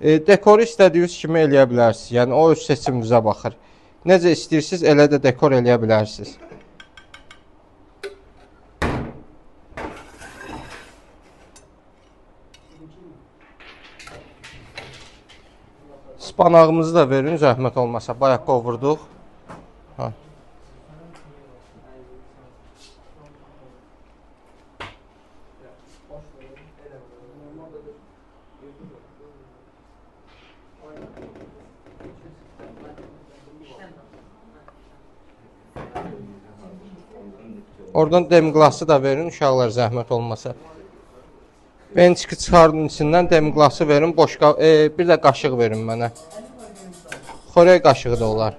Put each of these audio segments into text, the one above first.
Dekoru istədiyiniz kimi eləyə bilərsiniz. Yəni, o öz seçiminizə baxır. Necə istəyirsiniz, elə də dekor eləyə bilərsiniz. Spanağımızı da verin, zəhmət olmasa. Bayaq qovurduq. Ha. Oradan demiqlası da verin, uşaqlar, zəhmət olmasa. Vençiki çıxardın içindən, demiqlası verin, boş bir də qaşıq verin mənə. Xörək qaşığı da olar.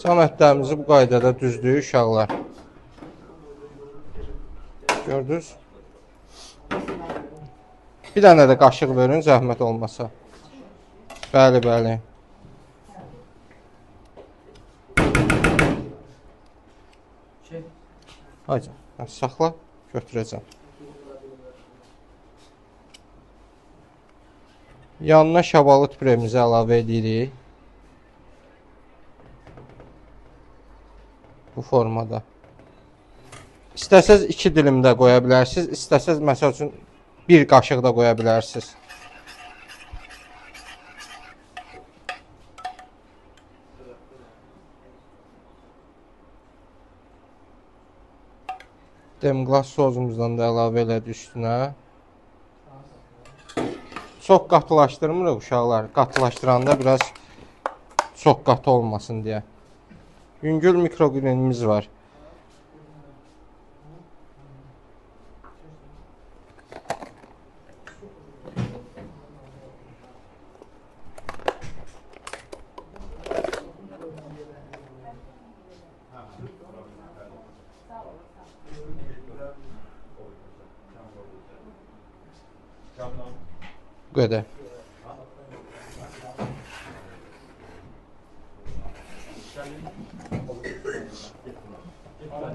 Can ətlərimizi bu qaydada düzdük, uşaqlar. Gördünüz? Bir dənə də qaşıq verin, zəhmət olmasa. Bəli, bəli. Aycan, saxla, götürəcəm. Yanına şabalıt püremizi əlavə edirik. Bu formada. İstəsəz 2 dilim də qoya bilərsiniz, istəsəz məsəl üçün 1 qaşıq da qoya bilərsiniz. Demglas sosumuzdan da əlavə elədik üstünə. Çox qatılaşdırmırıq uşaqlar. Qatılaşdıranda biraz çox qatı olmasın deyə. Yüngül mikroqrinimiz var. Bu qədər.